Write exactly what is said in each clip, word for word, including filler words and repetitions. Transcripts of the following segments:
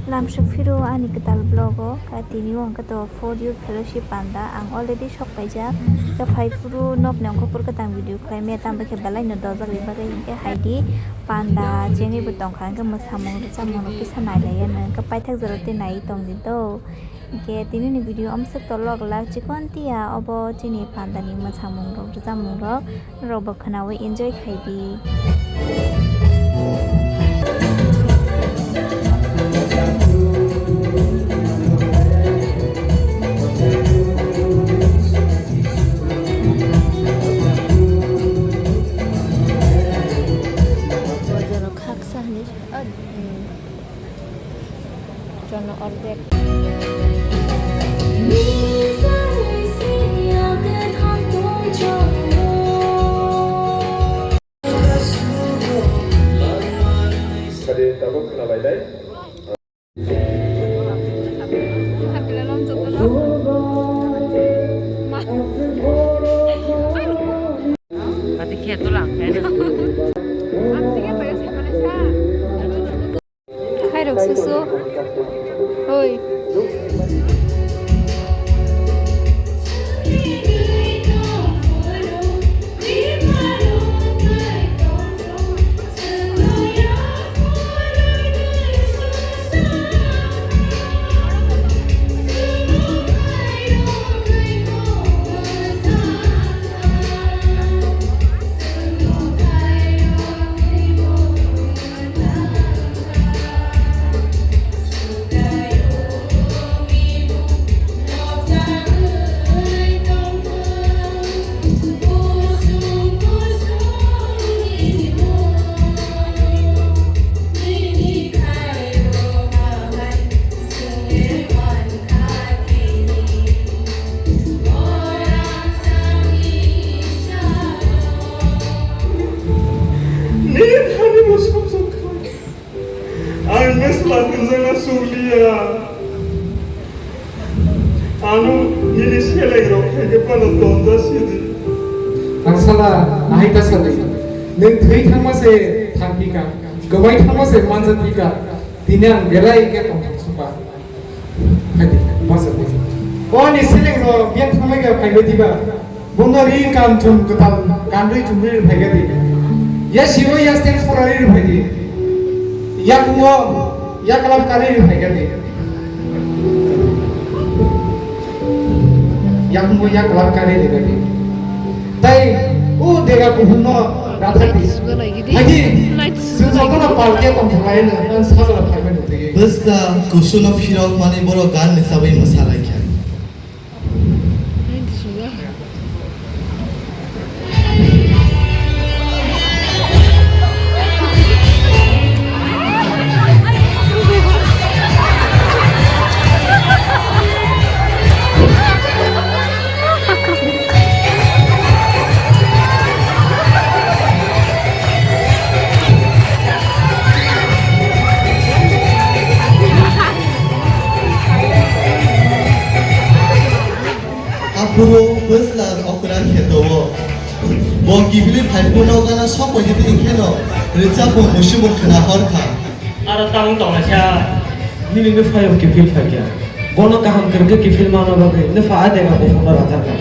Lamsok phiro ani kwtal vlog o, ka tini o hwnkhe to four youth fellowship panda, ang already sok paijak. Khe phai phuru nokni ongkha phuru kwtang video khlai maya, tamo khe belai no dojak ri bagwi, hwnkhe hai di panda chengwi bo tongkha, hwnkhe mwsamung rwchapmung rok kisa nai lai ya, hwnkhe paithak jora tei nai tong di do. Hwnkhe tini ni video amswk tolok lak chikon tiya, obo chini panda ni mwsamung rok rwchapmung rok. Rokbo khwnawi enjoy khai di. Jono ordek. Sadi tabuk khwna bai dai. Kati khe to lang khe. Khairok susu. Oi. Ang bwsla hwnjakna sukliya. Ano nini selengrok khaikhe phano tonja sidi. Angsala, ahai ta sadi. Nwng thwi thangma se thangpika, kwbai thangma se manjak pika. Tini ang belai khe tongthok supa. Khaidi, masa di. O ni seleng ro biang thamai ga phaibai diba. Bono ri kam chum kwtal kandui chumri phaiga di. Ya sibo ya stem sora ri phai di. Ya kungo ya kalam kari ri phaiga di. Ya kungo ya kalam kari ri phaiga di. Tai o dega kuhumno rathak di. Haji, sing jotono palke tong thanglaino, ang sajla phaibai nutwi. Bwsla kusuno phirok mani borok gan ni sabai mwsa laikha. Aphuru bwsla okra kheto-o. Bo kiphilwi phai phuru nokgana sok bai khe twi kheno rwchapmung muisingbo khwna hor kha. Aro tang tonglaisa. Nini nuphaio kiphil phaikha. Bono kaham kwrwngkhe kiphil manna bagwi nupha a dega buphangno rathar kha.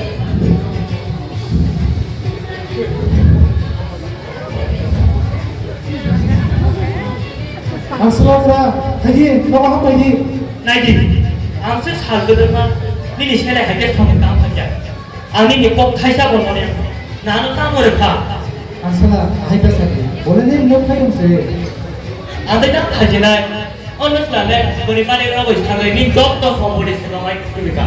Ang swlak ra, haji, nogo hambai di. Naidi, ang se sal kwdwkma, nini sele hai khe thangwi tang thangya. Ang nini kok thaisa bo noni, nano tamo rwkha. Ang sala, hai ta sadi, bole ni mok khai se. Ang tei tang thajinai. Ono swlale bwrwi mani rogwi swlagwi ni jotto sompoti swlangwi kwrwikha.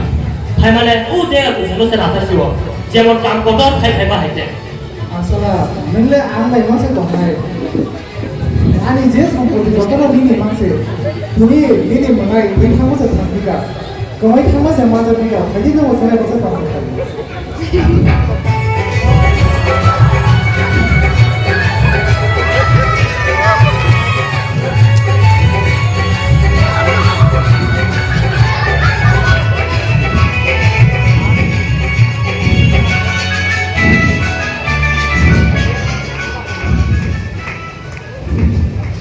Phaimale o dega kuchukno se rathar siwo. Jemon kam kotor khai phaima hai khe. Asala, nwng le ang bai mangse tongnai. Ani je sompoti jotono nini mangse. Tini nini mwnai twi thangma se thangpika. Kwmai thangma se manjakpika. Phaidi nwngo chwrai bwsa tongkha.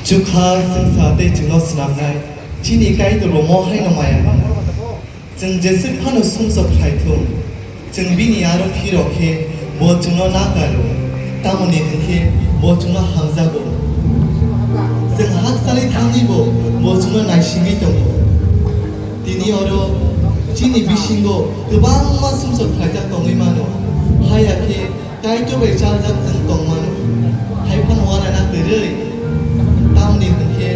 Chukha sengsa tei chwngno swnamnai. Chini Kaitor bo mo haino maya nang. Chwng jeswk phano sumsok khlai thung, chwng bini aro phirok khe bo chwngno nakaro, tamoni hwn khe bo chwngno hamjago. Chwng hakchalwi thangwi bo bo chwngno naisingwi tongo. Tini oro chini bisingo kwbangma sumsok khlaijak tongwi mano, haya khe Kaitor bai chaljak chwng tongmano, hai phano uanana kwrwi. Tamni hwnkhe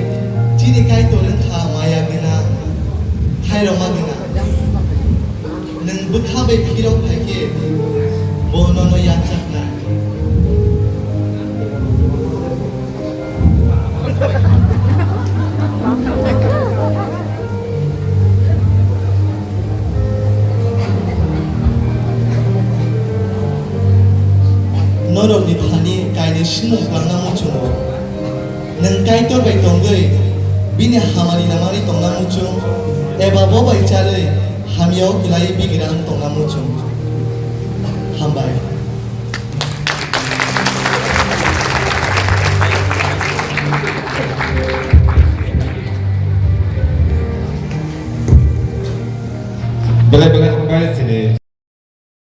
chini Kaitor wngkha maya gwnang, khairokma gwnang. Nwng bwkha bai phirok phaikhe bo nono yachaknai. Norokni thani kainwi swngmung twlangna muchungo. Nwng Kaitor bai tongwi bini hamari lamari tongna muchung, eba bo bai charwi hamyao kwlaiwi bigra wng tongna muchung. Hambai. Belai belai hambai chini.